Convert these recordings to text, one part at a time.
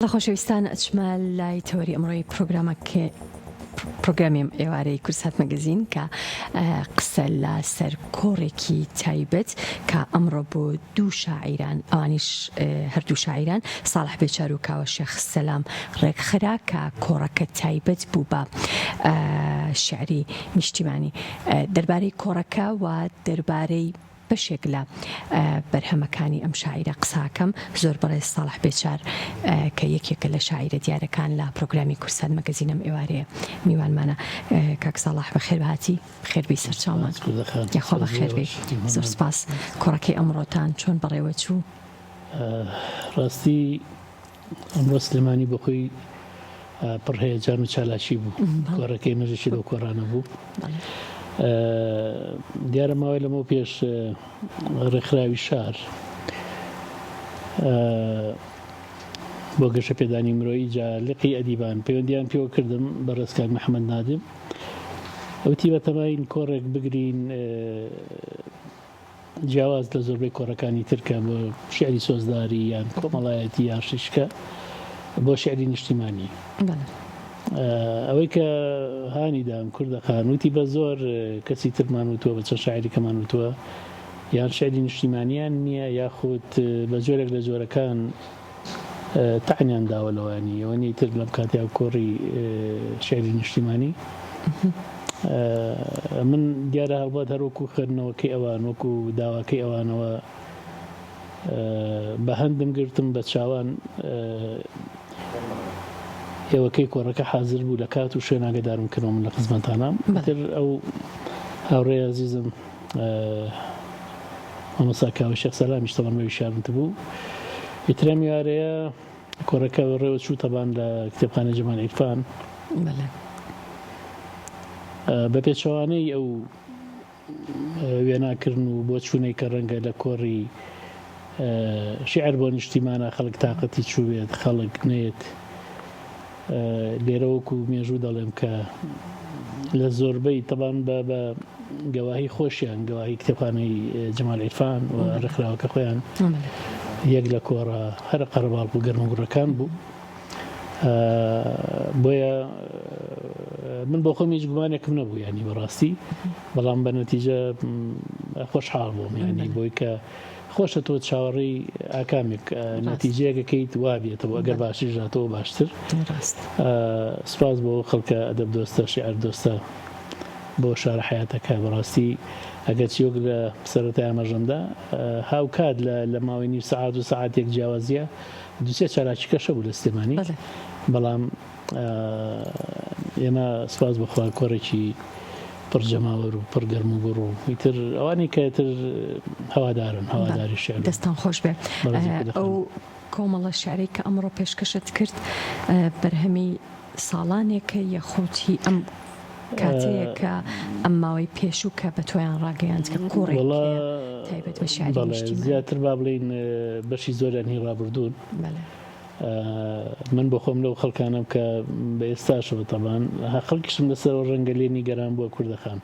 لە خۆشەویستان ئەچمە لای تەوەری ئەمڕۆی پرۆگرامەکە پرۆگرامی ئێوارەی کوردسات مەگەزین کە قسە لە سەر کۆڕێکی تایبەت کە ئەمڕۆ بۆ دوو شاعیران ئەوانیش هەردوو شاعیران ساڵح بێچار و کاوە شێخ سەلام ڕێکخرا کە کۆڕەکە تایبەت بوو بە شعری نیشتیمانی دەربارەی کۆڕەکە و دەربارەی بەشێک لە بەرهەمەکانی ئەم شاعیرە قساکەم زۆر بەڕێز ساڵح بێچار کە یەکێکە لە شاعیرە دیارەکان لە پرۆگرامی کوردسات مەگەزین ئەم ئێوارەیە میوانمانە. کاک ساڵح بەخێر بهاتی بەخێر بێی سەرچاومان. یاخوا بەخێر بێی. زۆر سپاس. کۆڕەکەی ئەمڕۆتان چۆن بەڕێوە چوو؟ ڕاستی ئەمڕۆ سلێمانی بۆ خۆی پڕ هەیەجان و چالاکی بوو. کۆڕەکەی ئێمەش یەکێ لەو کۆڕانە بوو. دیارە ماوەی لەمەو پێش ڕێکخراوی شار بۆ گەشەپێدانی مرۆیی جا لقی ئەدیبان پەیوەندیان پێوە کردم بەڕێز کاک محەممەد نادم وتی بەتەماین کۆڕێک بگرین جیاواز لە زۆربەی کۆڕەکانی تر کە بۆ شیعری سۆزداری یان کۆمەڵایەتی یان شیشکە بۆ شیعری نیشتیمانی. ئەوەی کە هانی دام کوردە خان وتی بە زۆر کەسی ترمان وتووە بە چەند شاعیری کەمان وتووە یان شیعری نیشتیمانیان نییە یاخود بە جۆرێک لە جۆرەکان تەعنیان داوە لەوانی ئەوە نیە ئیتر لەم کاتەیا کۆڕی شیعری نیشتیمانی من دیارە هەڵبەت هەر وەکو خوێندنەوەکەی ئەوان وەکو داواکەی ئەوانەوە بە هەندم گرتم بە چاوان ئێوەکەی کۆڕەکە حازر بوو لە کات و شوێن ئاگەدارم کردەوە من لە خزمەتانام تر ئەو هاوڕێ ئازیزم مامۆستا کاوە شێخ سەلامیش تەبان بەویشیان وتبوو ئیتر ئەم یارەیە کۆڕەکە ڕێوە چوو تەبان لە کتێبخانەی جەمال عیرفان بە پێچەوانەی ئەو وێناکردن و بۆچوونەی کە ڕەنگە لە کۆڕی شیعر بۆ نیشتیمانە خەڵک تاقەتی چووبێت خەڵک نێت لێرە وەکو مێژوو دەڵێم کە لە زۆربەی تەبان بە بە گەواهی خۆشیان گەواهی کتێبخانەی جەمال عیرفان و ڕێکخراوەکە خۆیان یەک لە کۆڕە هەرە قەرەباڵغ و گەرموگوڕەکان بوو بۆیە من بۆ خۆم هیچ گومانێکم نەبوو ینی بەڕاستی بەڵام بە نەتیجە خۆشحاڵ بووم ینی بۆی کە خۆشە تۆ چاوەڕێی ئاکامێک نەتیجەیەک ئەکەیت وا بێتەوە ئەگەر باشیش هاتەوە باشتر سوپاس بۆ خەڵکە ئەدەب دۆستە شیعر دۆستە بۆ شارە حەیاتەکە بەڕاستی ئەگەر چی وەک لە سەرەتای ئاماژەمدا هاوکات لە لە ماوەی نیو سەعات و سەعاتێک جیاوازیە دوسێ چالاکی کەشە بوو لە سلێمانی بەڵام ئێمە سپاس بەخوا کۆڕێکی پڕ جەماوەر و پڕ گەرم و گوڕ و ئیتر ئەوانەی کە ئیتر هەوادارن هەواداری شعر و دەستان خۆش بێ بەڕێزی کوردە ئەو خانم. کۆمەڵە شعرەی کە ئەمڕۆ پێشکەشت کرد بەرهەمی ساڵانێکە یەخود هی ئەم کاتەیە کە ئەم ماوەی پێشوو کە بە تۆیان ڕاگەیاند کە کۆڕێک وەڵا هەیە تایبەت بە شعری بەڵێ نیشتیمانی؟ زیاتر با بڵێین بەشی زۆریان هی ڕابردوون. بەڵێ. من بۆ خۆم لەو خەڵکانەم کە بە ئێستاشەوە تەبان خەڵکیشم لەسەرەوە ڕەنگە لێ نیگەران بووە کوردەخان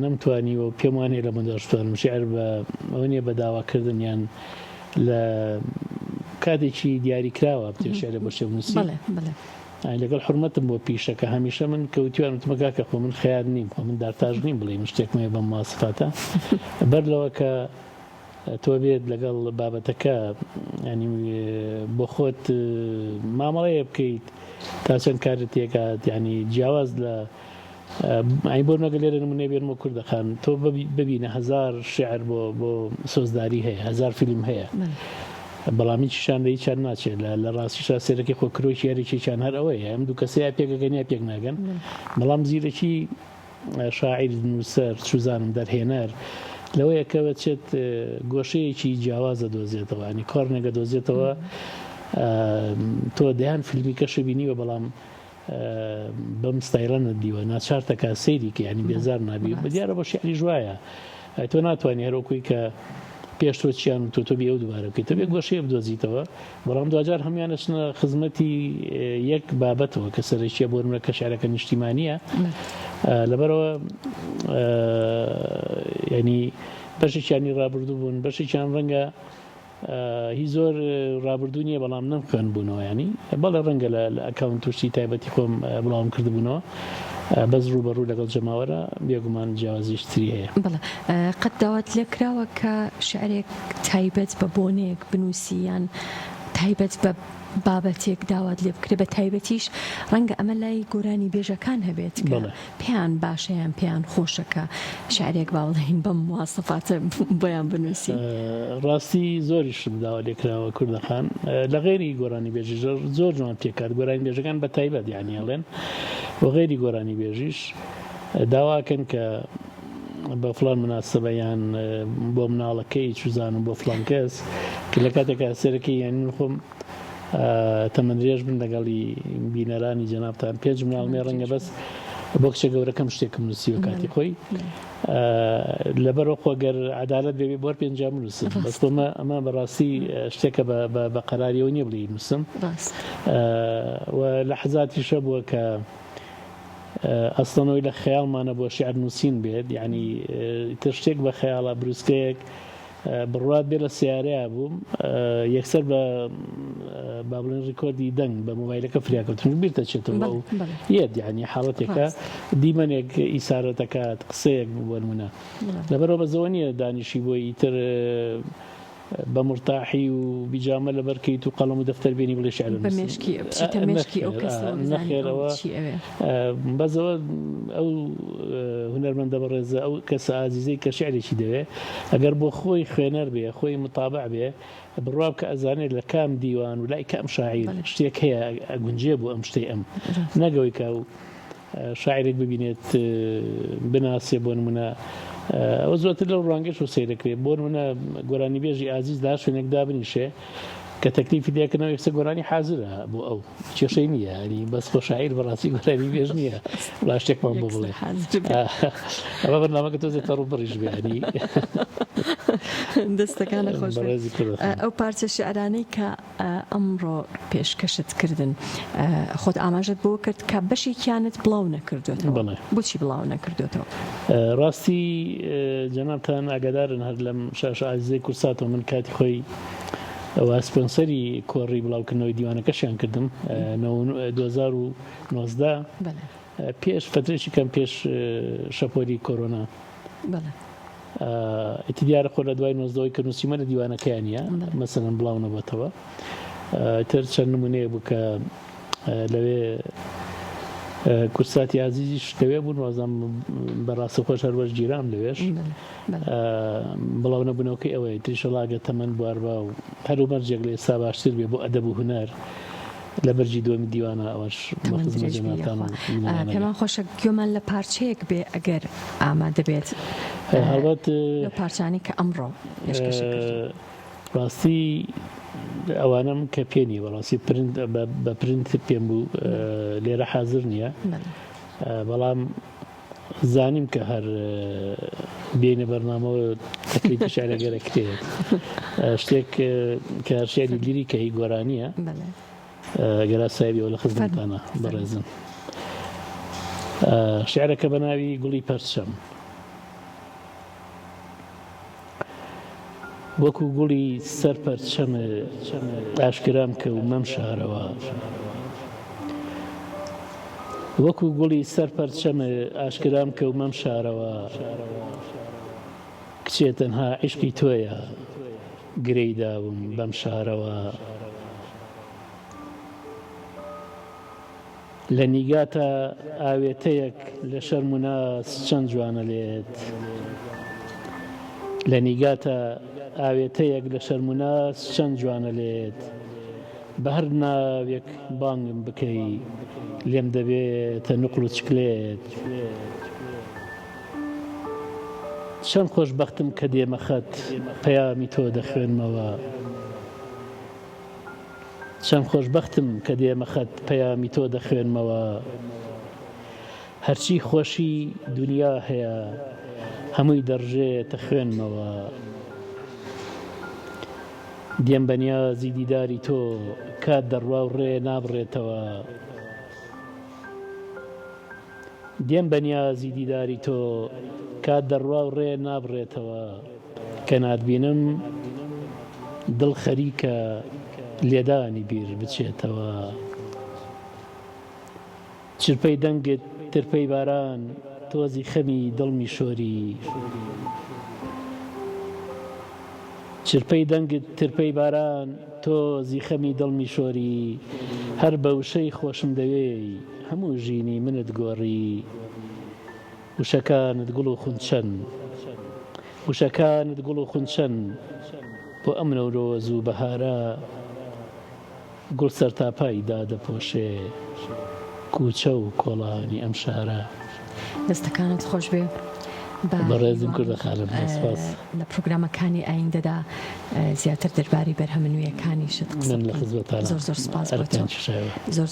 نەمتوانیوە و پێم وانەیە لە منداش توانم شعر بە ئەوە نییە بە داواکردن یان لە کاتێکی دیاریکراوە بتێ شعرە بۆ شێ بنووسی لەگەڵ حرمەتم بۆ پیشەکە هەمیشە من کەوتیان وتمە کاکە خۆ من خەیات نیم خۆ من دارتاش نیم بڵێ من شتێکم هەیە بەم مواسفاتە بەر لەوە کە تۆ بێت لەگەڵ بابەتەکە ینی بۆ خۆت مامەڵەیە بکەیت تا چەند کارت تێکات ینی جیاواز لە ئەی بۆ نەگە لێرە نمونەی بێنمە کوردەخان تۆ ببینە هەزار شعر بۆ بۆ سۆزداری هەیە هەزار فیلم هەیە بەڵام هیچیشان لە هیچیان ناچێت لە لە ڕاستیشا سێرەکی خۆ کرۆکی هەرێکێکیان هەر ئەوەیە ئەم دوو کەسەیە پێکەکەن یا پێک ناگەن بەڵام زیرەکی شاعیر، نووسەر، چوزانم دەرهێنەر لەوەیە کە بەچێت گۆشەیەکی جیاواز دەدۆزێتەوە، ینی کۆرنێک دەدۆزێتەوە تۆ دەیان فیلمی کەشە بینیوە بەڵام بەم ستایلە نەدیوە ناچارتەکە سەیری کە ینی بێزار نابی دیارە بۆ شعریش وایە تۆ ناتوانانی هەرۆکوی کە پێش تۆ چیان و تۆ تۆ بێ ئەو دووبارە بکەیت تۆ بێ گۆشەیە بدۆزیتەوە بەڵام دواجار هەموویان ئەچنە خزمەتی یەک بابەتەوە کە سەرەکیە بۆ نمونە کە شعرەکە نیشتیمانیە لەبەرەوە ینی بەشێکیانی ڕابردوو بوون بەشێکیان ڕەنگە. هی زۆر ڕابردوو نییە بەڵام نەمخوێندبوونەوە یانی بەڵێ ڕەنگە لە ئەکاونت و شتی تایبەتی خۆم بڵاوم کردبوونەوە بەس ڕووبەڕوو لەگەڵ جەماوەرە بێگومان جیاوازیش تری هەیە. بەڵێ قەت داوات لێکراوە کە شیعرێک تایبەت بە بۆنەیەک بنووسی یان تایبەت بە بابەتێک داوات لێ بکرێت بە تایبەتیش ڕەنگە ئەمە لای گۆرانیبێژەکان هەبێت کە پێیان باشە یان پێیان خۆشە کە شیعرێک با بڵێین بەم مواسەفاتە بۆیان بنووسی؟ ڕاستی زۆریشم داوا لێ کراوە کوردە خان لە غەیری گۆرانیبێژیش زۆر جوان تێکات گۆرانیبێژەکان بە تایبەت یانی ئەڵێن و غەیری گۆرانیبێژیش داواکەن کە بە فڵان مناسبە یان بۆ مناڵەکەی چزانم بۆ فڵان کەس کە لە کاتێکا سەرەکەی یانی من خۆم تەمەندرێژ بن لەگەڵی بینەرانی جەنابتان پێنج مناڵمێ ڕەنگە بەس بۆ کچە گەورەکەم شتێکم نووسیوە کاتی خۆی لەبەرەوە خۆ گەر عدالت بێ بۆر پێنجا نووسم بەس خۆمە ئەمە بەڕاستی شتێکە بە قەراریەوە نییە بڵێ نووسم و لە حەزاتیشە بووە کە ئەسڵەن ئەوەی لە خەیاڵمانە بۆ شیعر نووسین بێت یانی تر شتێک بە خەیاڵا بروسکەیەک بڕوات بێ لە سیارەیە بووم یەکسەر بە با بڵێن ڕیکۆردی دەنگ بە مۆبایلەکە فریاکەوتن بیرتە چێتەوە و یەت یعنی حاڵەتێکە دیمەنێک ئیسارەتەکات قسەیەک بوو بۆ نمونە لەبەرەوە بەزەوە نییە دانیشی بۆ ئیتر بە مورتاحی و بیجامە لەبەر کەیت و قەڵەم و دەفتەر بێنی بڵێ شعر بە مێشکی بچیتە مێشکی ئەو کەسەوە بزانی ئەو چی ئەوێ. بەس ئەوە ئەو هونەرمەندە بەڕێزە ئەو کەسە ئازیزەی کە شعرێکی دەوێ ئەگەر بۆ خۆی خوێنەر بێ خۆی متابع بێ بڕوا بکە ئەزانێت لە کام دیوان و لای کام شاعیر شتێک هەیە ئەگونجێ بۆ ئەم شتەی ئەم نەگەوەی کە ئەو شاعیرێک ببینێت بناسێ بۆ نمونە ئەوە زۆرتر لەو ڕوانگەشەوە سەیر دەکرێت بۆ نمونە گۆرانیبێژی ئازیز لە هەر شوێنێک دابنیشێ کە تەکلیفی لێکردنەوە یەکسەر گۆرانی حازرە بۆ ئەو کێشەی نییە ینی بەس خۆ شاعیر بەڕاستی گۆرانی بێژ نییە وڵا شتێکمان بۆ بڵێ ئەمە بەرنامەکە تۆزێ تەڕ و بڕیش بێ ینی دەستەکانە خۆش ئەو پارچە شعرانەی کە ئەمڕۆ پێشکەشت کردن خۆت ئاماژەت بەوە کرد کە بەشێکیانت بڵاو نەکردوێتەوە بەڵێ. بۆچی بڵاو نەکردوێتەوە؟ ڕاستی جەنابتان ئاگادارن هەر لەم شاشە ئازیزەی کوردساتەوە من کاتی خۆی وا سپۆنسەری کۆڕی بڵاوکردنەوەی دیوانەکەشیان کردم 2019 بەڵێ. پێش فەترەیەکی کەم پێش شەپۆلی کۆرۆنا. بەڵێ. ئیتر دیارە خۆ لە دوای نۆزدەوەی کە نووسیمە لە دیوانەکەیان نییە مەسەلەن بڵاو نەبەتەوە ئیتر چەند نمونەیە بوو کە لەوێ کورساتی ئازیزیش لەوێ بوون وازم بەڕاستە خۆش هەروەش گیرام لەوێش بڵاو نەبوونەوەکەی ئەوەیە تریشەڵاگە تەمەن بواربا و هەرومەرجێک لە ئێستا باشتر بێ بۆ ئەدەب و هونەر لە بەرگی دووەمی دیوانە ئەوەش بە خزمەت جەنابتان و بینەرانە. پێمان خۆشە گوێمان لە پارچەیەک بێ ئەگەر ئامادە بێت هەڵبەت لەو پارچانەی کە ئەمڕۆ پێشکەشی کردوون. ڕاستی ئەوانەم کە پێ نییە بەڕاستی پرنت بە پرنت پێم بوو لێرە حازر نییە بەڵام زانیم کە هەر بێینە بەرنامەوە تەکلیفی شعرەکە دەکرێت شتێک کە شعری لیریکە هی گۆرانییە گەر ئاسایی بێ لە خزمەتانە بەڕێزم شعرەکە بە ناوی گوڵی پەرچەم وەکو گوڵی سەر پەرچەمت ئاشکرام کە و مەمشارەوە وەکو گوڵی سەر پەرچەمت ئاشکرام کە و مەمشارەوە کچێ تەنها عیشقی تۆیە گرێی داوم بەم شارەوە. لە نیگاتا ئاوێتەیەک لە شەرم و ناز چەند جوانە لێت لە نیگاتا ئاوێتەیەک لە شەرم و ناز چەند جوانە لێت بە هەر ناوێک بانگم بکەی لێم دەبێتە نوقڵ و چکلێت چەند خۆشبەختم کە دێمە خەت پەیامی تۆ دەخوێنمەوە. چەند خۆشبەختم کە دێمە خەت پەیامی تۆ دەخوێنمەوە هەرچی خۆشی دونیا هەیە هەمووی دەڕژێتە خوێنمەوە دێم بە نیازی دیداری تۆ کات دەڕوا و ڕێ نابڕێتەوە دێم بە نیازی دیداری تۆ کات دەڕوا و ڕێ نابڕێتەوە کە ناتبینم. دڵ خەریکە لێدانی بیر بچێتەوە. چرپەی دەنگت ترپەی باران تۆزی خەمی دڵمی شۆری. چرپەی دەنگت ترپەی باران تۆزی خەمی دڵمی شۆری. هەر بە وشەی خۆشم دەوێی هەموو ژینی منت گۆڕی. وشەکانت گوڵ و خونچەن. وشەکانت گوڵ و خونچەن بۆ ئەم نەورۆز و بەهارە گوڵ سەرتاپای دادەپۆشێ کوچە و کۆڵانی ئەم شارە. دەستەکانت خۆش بێ بە بەڕێزم کوردە خانم زۆر سپاس. لە پرۆگرامەکانی ئایندەدا زیاتر دەربارەی بەرهەمە نوێیەکانیشت قسە من لە بکەین. خزمەتانم زۆر زۆر سپاس بۆ تۆ. ئەرکتان کێشایەوە. زۆر.